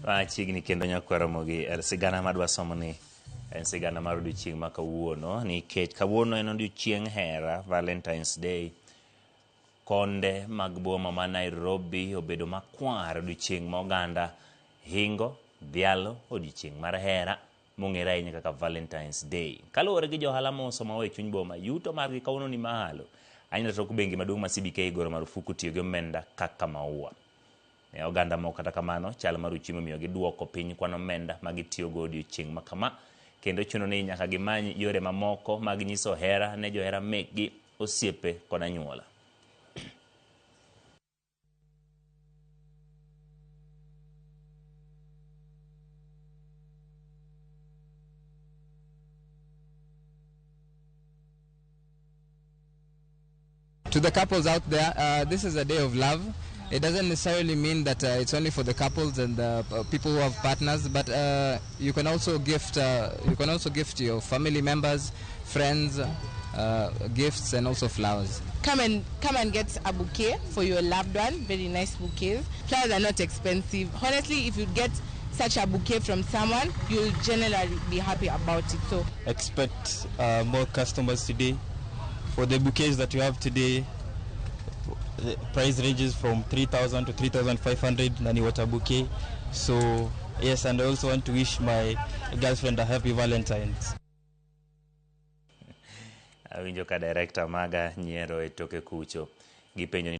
Machiegni kendo nyakwar Ramogi, sigana madwa somo ni en sigana mar odiochieng' ma kawuono, nikech kawuono en odiochieng' hera, Valentine's Day. Konde mag boma ma Nairobi obedo makwar odiochieng' ma oganda hingo dhialo odiochieng' mar hera mong'ere ahinya kaka Valentine's Day. Kaluwore gi johala mauso maua e chuny boma, yuto margi kawuono ni malo ahinya tok bengi maduong' ma CBK goro marufuku tiyo gi omenda kaka maua. Ne oganda moko kata kamano, chal mar uchumi omiyo giduoko piny kwan omenda ma gitiyogo odiochieng' ma kama, kendo chuno ni nyaka gimany yore mamoko mag nyiso hera ne johera mekgi, osiepe kod anyuola. To the couples out there, this is a day of love. It doesn't necessarily mean that it's only for the couples and the people who have partners, but you can also gift. You can also gift your family members, friends, gifts, and also flowers. Come and get a bouquet for your loved one. Very nice bouquets. Flowers are not expensive. Honestly, if you get such a bouquet from someone, you'll generally be happy about it. So expect more customers today. For the bouquets that you have today, the price ranges from 3,000 to 3,500 Nani water bouquet. So yes, and I also want to wish my girlfriend a happy Valentine's. Awinjo ka director maga nyiero e toke kucho. Gipenjo ni